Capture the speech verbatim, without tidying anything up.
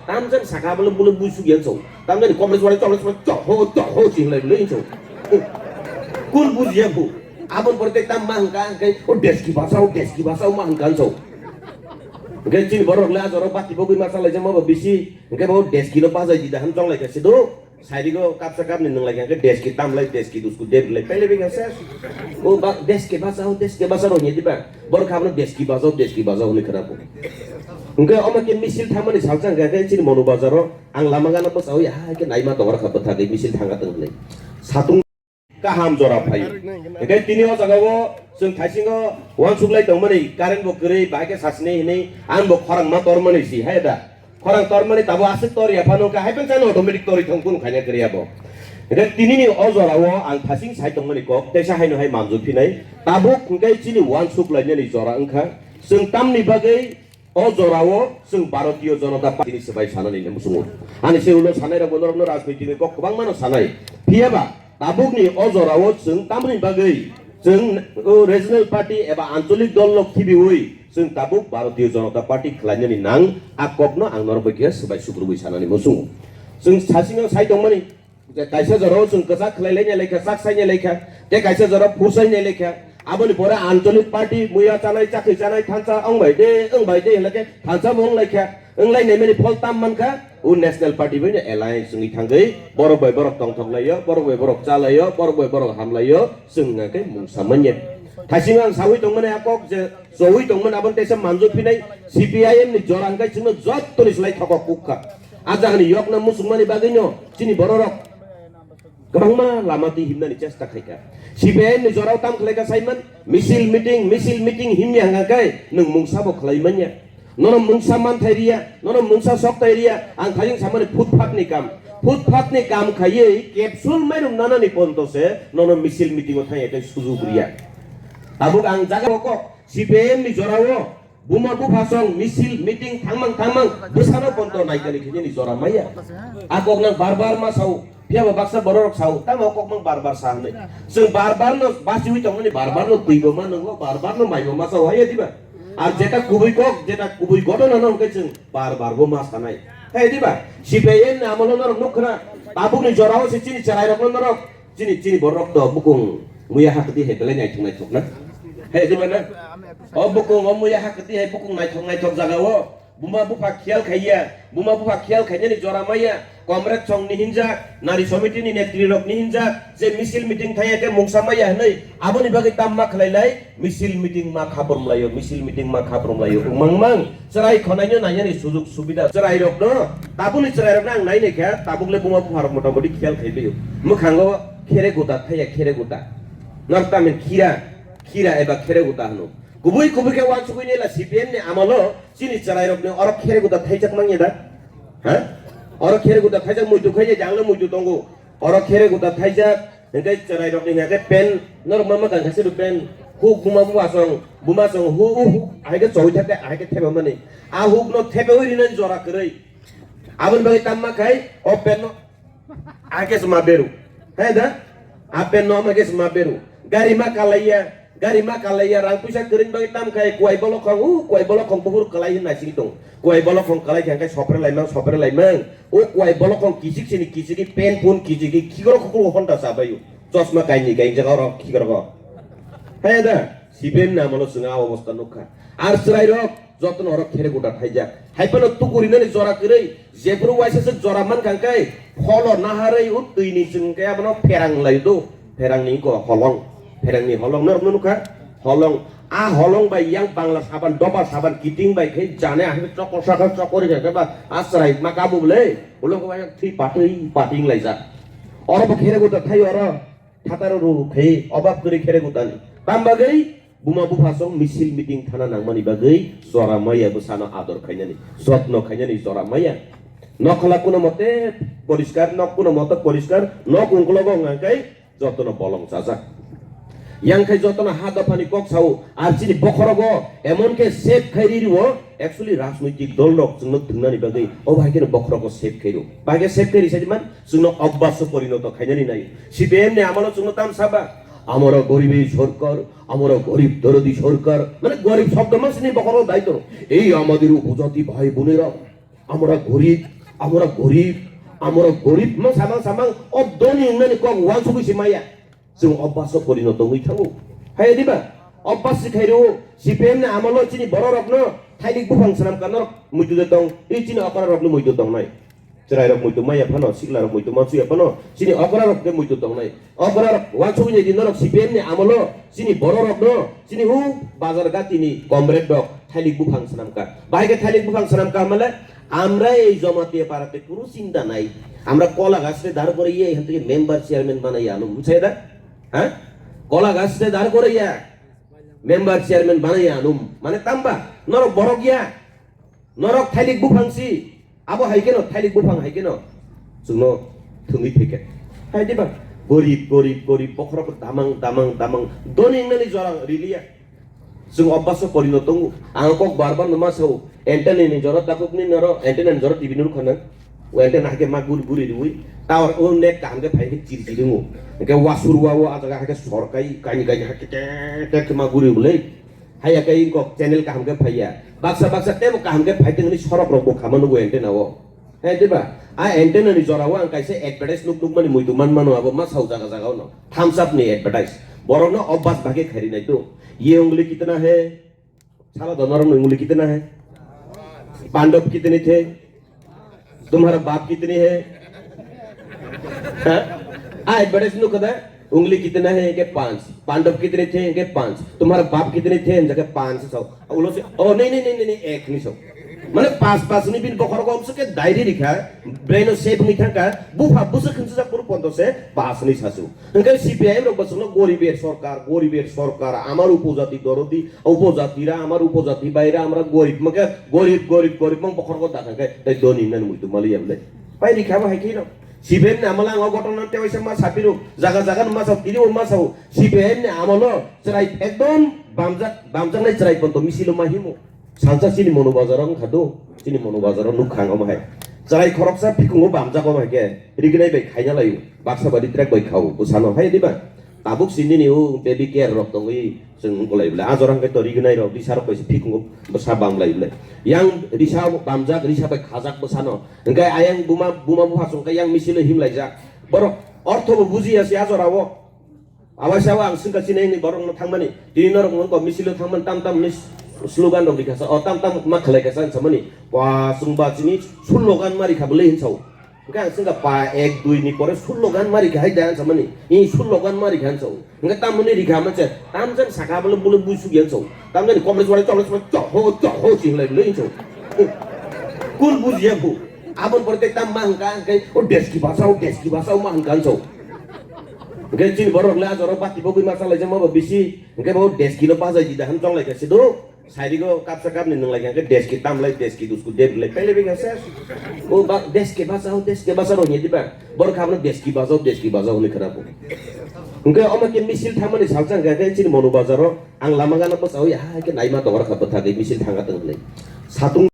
Tamjani saka bole bole bui sugya chong. Tamjani komres wale chokres wale chok ho chok ho ching lai bole chong. Kun bujiya bu. Abon pore tek tam ma hangka hangkai o deski basao deski basao ma hangka chong. Hingke chini borok le ajoro bati bogwi ma chalai jama bo bisi. Hingke bo deski no bajai di daham chong lai ka sido. Sairigo kapsa kapni nung lai ka hingke deski tam lai deski dusku deb lai pele bega ses. O ba deski basao deski basao ni diba. Borok khabno deski basao deski basao ni khara bo. Hingke omo ke misil thamani salsa hingke chini monu bazaro. Ang lama gana bwsao ya, hai khe naima tongor kha bwthagwi misil thangkha tong hwnwi. Satung kaham jora phaio. Hingke tini o jagao chwng thaisingo uansuk lai tongmani current bo kwrwi, bahai khe sasini hinwi ang bo khorang ma tormani si, hai da. Khorang tormani tabo aswk tor ya phano, hwnkhe hai phano chano automatic torwi thong kunu khaina kwrwi abo. Hingke tinini o jorao ang thasing sai tongmani kok, teisa haino hai manju phinai. Tabuk hingke chini uansuk lainani jora wngkha. Chwng tamni bagwi O jorao chwng Bharatiya Janata Party ni swbai sanani hinwi muchungo. Ani se ulo sanai rok bo norokno rajniti ni kok kwbangma no sanai. Phiyaba tabukni o jorao chwng tamoni bagwi chwng, o, regional party eba ancholik dol rok khibiwi chwng tabuk Bharatiya Janata Party khlainani nang, a kokno ang norok bai khe swbai sukrubwi sanani muchungo. Chwng sasingno sai tongmani, je kaisa jorao chwng kwchak khlai lai nai lai kha, chak sai nai lai kha, tei kaisa jorao phusai nai lai kha. Aboni pore ancholik party muya chanai, chakri chanai, thansa wng bai de, wng bai de hinlai khe thansa bo wng lai kha. Wng lai nai mani phol tam man kha, o national party bai no alliance wngwi thangwi borok bai borok tongthok lai o, borok bai borok cha lai o, borok bai borok ham lai o, chwng hwnka khe mungsa manya. Thaisingo ang saui tong mani a kok je, choui tong mani aboni teisa manjui phinai, C P I M ni jora hwnkhe chwngno jottoni slai thokok kuk kha. A jagani yokna muchungmani bagwino chini bororok kwbangma lama twi himnani chesta khaikha. C P I M ni jorao tam khlaikha saiman, misil meeting, misil meeting himya hwnkha khe nwng mungsa bo khlai manya. Nono mungsa manthai riya, nono mungsa soktai riya, ang thajing samani footpath ni kam. Footpath ni kam khaiwi capsule mairum nanani ponto se nono misil meeting o thangya tei sujuk riya. Tabuk ang jaga o kok C P I M ni jorao Buma buphasong misil meeting thangmang thangmang bwsano ponto naikani khe nini jora maya. A kok nang bar bar ma sao, phiya ba baksa bororok sao, tamo kok mang bar bar sa hwnwi. Chwng bar bar no basiwi tongmani, bar bar no twi bo ma nwngo, bar bar no mai bo ma sao, haiya diba? Ar jeta kubui kok, jeta kubui gotona no hwnkhe chwng bar bar bo ma sanai. Haiya diba? C P I M ni amolo norok nuk khna, tabukni jorao se chini chwrairokno norok Chini, chini borok to bukung muya ha kwtwi hai belai naithok naithok na. Hai di mana? O bukung o muya ha kwtwi hai bukung naithok naithok jaga o. Buma bupha khiyal khaiya, buma bupha khiyal khainani jora maya. Comrade song ni hinjak, nari somiti ni netri rok ni hinjak, je misil meeting thaya khe mungsa maya hwnwi aboni bagwi tam ma khlai lai. Misil meeting ma khaprom laio, misil meeting ma khaprom laio. Mang mang, chwrai khonai no nai ani sujuk subida. Chwrai rok no, tabuk ni chwrai rok no ang nai nai kha, tabuk le buma bupha rok mota moti khiyal khai bio. Mwkhango khere guta thaya khere guta. Nor tamin khira, khira eba khere guta hwno. Kubui kubui khe wansugui nela C P M ni amalo, chini chwrai rok ni oro khere guta thaijak mangya da? Ha? Oro khere guta thaijak muitu khai je jang le muitu tongo. Oro khere guta thaijak, hingke chwrai rok ni hingke pen, norok ma ma kang khaise rw pen, huk buma buma song, buma song, hu, u, hu, ahai khe choi thak khe, ahai khe theba mani. A huk no thebe ui rinani jora kwrwi. Aboni bagwi tam ma khai, o pen no, ahai khe se ma beru. Hai da? A pen no ma khe se ma beru. Gari ma kalaiya, Gari ma kalaiya, rang puisa kwrwini bagwi tam khai, kuai bolokhong, u, kuai bolokhong buphuru kalai hwnwi naisingwi tongo. Kuai bolokhong kalai khe hwnkhe sopre laimang, sopre laimang. O kuai bolokhong kichik sini kichigwi pen phun kichigwi khikoro khukuru honda chabaio. Chosma kainwi kainjak oro khikoro. Hai da, C P M ni amolo chwng a obostha nukha. Ar chwrairok jotono oro khere guda thaijak. Hai phano tukurinani jora kwrwi, jephuru waisa se jora mankha hwnkhe pholo naharwi o twini chwng khe abono pherang lai do. Pherangni ko holong, pherangni holong norok no nukha, holong. A holong bai yang bangla saban, doba saban kiting bai khe jane ahai chokor saka chokor khe ba a chwrai ma kabu bole, ulo ko bai thwi patwi pating laijak. Oro bo khere guta thai oro thataro ru khe obab kwrwi khere gutani. Tam bagwi buma bupha song misil meeting thana nangmani bagwi jora maya bwsano ador khainani, jotno khainani jora maya. Nokhola kuno mote poriskar, nok kuno mote poriskar, nok ungkologo wngkha khe jotono bolong chajak. Yang khai jotono ha dophani kok sao, ar chini bokhorogo emon khe save khai ri rio, actually rajnoitik dol rok chwngno thwngnani bagwi o bahai kheno bokhorogo save khai rio. Bahai khe save khai ri sadi man, chwngno obbaso porinoto khainani nai. C P M ni amalo chwngno tam saba, "Amara goribi sorkar, amara gorib dorodi sorkar." Mane gorib shobdo man sini bokhorogo dai toro. Ei amadir upojati bhai bonerok, আমরা গরিব, Amorok gorib, amorok gorib, mang samang samang, o doni wngnani kok wansugwi se maya. Chwng obbaso porino tongwi thango. Hai diba? Obbas se khairo, C P M ni amolo chini bororokno thailik buphang swnamkha norok muitu de tong, i chini okra rokno muitu tongnai. Chwrairok muitu maya phano, siklarok muitu mansuya phano, chini okra rok de muitu tongnai. Okra rok wansugwi di norok C P M ni amolo chini bororokno, chini hu bazar gatini comrade rok thailik buphang swnamkha. Bahai khe thailik buphang swnamkha male, আমরা এই জমাতিয়া পাড়াতে কোনো চিন্তা নাই, আমরা কলা গাছরে দাঁড় করাইয়া এখান থেকে মেম্বার চেয়ারম্যান বানাইয়া আনুম, বুঝছে এটা? হ্যাঁ, কলা গাছরে দাঁড় করাইয়া মেম্বার চেয়ারম্যান বানাইয়া আনুম, মানে তাম্বা, নরক বড় গিয়া, নরক থাইলিক বুফাংসি, abo hai kheno, thailik buphang hai kheno chwngno thwngwi phaikha. Hai diba? Gorib, gorib, gorib, bokhorok damang, damang, damang. Doni wngnani jora riliya. Chwng obbaso porino tongo. Ang kok bar bar no ma sao. Antenna ni jora dakuk ni noro, antenna ni jora T V nuru khana. O antenna hai khe ma guri guri riwi. Tower o net kaham khe phai khe chiri chiri wngo. Hwnkhe wasur wa o a jaga hai khe sor kai, kaini kaini hai khe tek tek khe ma guri bwlai. Haiya khe ingkok channel kaham khe phaiya. Baksa baksa tebo kaham khe phai tongni sorok rok bo khama nugo antenna o. Hai diba? A antenna ni jora o ang kaisa advertise nuk nuk mani muitu man mano abo ma sao jaga jaga ono. Thumbs up ni advertise. Borok no obbas bhage khairi nai tu. Ye ungli kitna hai? Sala dono rok ungli kitna hai? Pandob kitne the? तुम्हारा बाप कितनी है? हाँ? आ एडवर्टाइज नु कदा? उंगली कितना है? इनके पांच। पांडव कितने थे? इनके पांच। तुम्हारा बाप कितने थे? इनके पांच सौ। उलो से, ओ नहीं नहीं नहीं नहीं नहीं, एक नहीं सौ। माने पांच पांच नहीं बिन बखर को हमसे के डायरी लिखा, ब्रेन सेव नहीं था का, बुफा बुसे खंसे जा पुरु पंदो से पांच नहीं सासु। Hwnkhe C P I M rok bwswkno goriber sorkar, goriber sorkar, amar upojati dorodi, upojatira, amar upojati baira, amra gorib, hwnkhe gorib, gorib, gorib mang bokhorgo dakha khe, tei doni nani muitu maliya bwle. Pai rikha bo hai kheno. C P I M ni amala ang o gotona tewaisa ma sapiro, jaga jaga ma sao, tini bo ma sao, C P I M ni amalo chwrai ekdom bamjak, bamjaknai chwrai ponto misilo ma himo. Salsa chini Monu Bazar o wngkha do, chini Monu Bazar o nukha ang omo hai. Chwrai khoroksa phikungo bamjak omo hai khe, rignai bai khaina laio, baksa badi track bai khao, bwsano hai diba? Tabuk si nini o baby care rok tongwi chwng wngkolai bwle. A jora hwnkhe to rignai rok, risa rok bai se phikungo bwsa bam lai bwle. Yang risa bamjak, risa bai khajak bwsano. Hwnkhe ayang buma, buma bupha chwngkha yang misilo himlaijak. Borok ortho bo bujiya se a jora o. Awaisa o ang swngkha chini ni borok no thangmani. Tini norok no kok misilo thangmani tam tam ni slogan rok rikha sa. O tam tam ma khlai kha sa samani. Wa swngba chini slogan ma rikha bwle hinsa o. Hwnkhe ang swngkha pa ek dui ni pore slogan ma rikha hai da samani. I slogan ma rikha hinsa o. Hwnkhe tam ni rikha ma che. Tam jan saka bwle bwle bui sugya hinsa o. Tam jani komres wale chokres wale choho choho chinglai bwle hinsa o. Kun bujiya bu. Abon pore tei tam ma hwnkha hwnkhe o deski basa o deski basa o ma hwnkha hinsa o. Hwnkhe chini borok le a jora bati bogwi ma chalaijak ma ba bisi. Hwnkhe bo deski no bajai di da hwn chonglai kha se do. Sairigo kapsa kapni nwnglai kha hwnkhe deski tamlai deski dusku deblai pailai bai kha se. O ba deski basa o deski basa rok ni diba. Borok kha bono deski basa o deski basa hwnwi khna bo. Hwnkhe omo khe misil thangmani salsa hwnkha khe chini Monu Bazar o ang lama gana bwsa o ya hai khe naima tongor kha bwthagwi misil thangkha tong hwnwi. Satung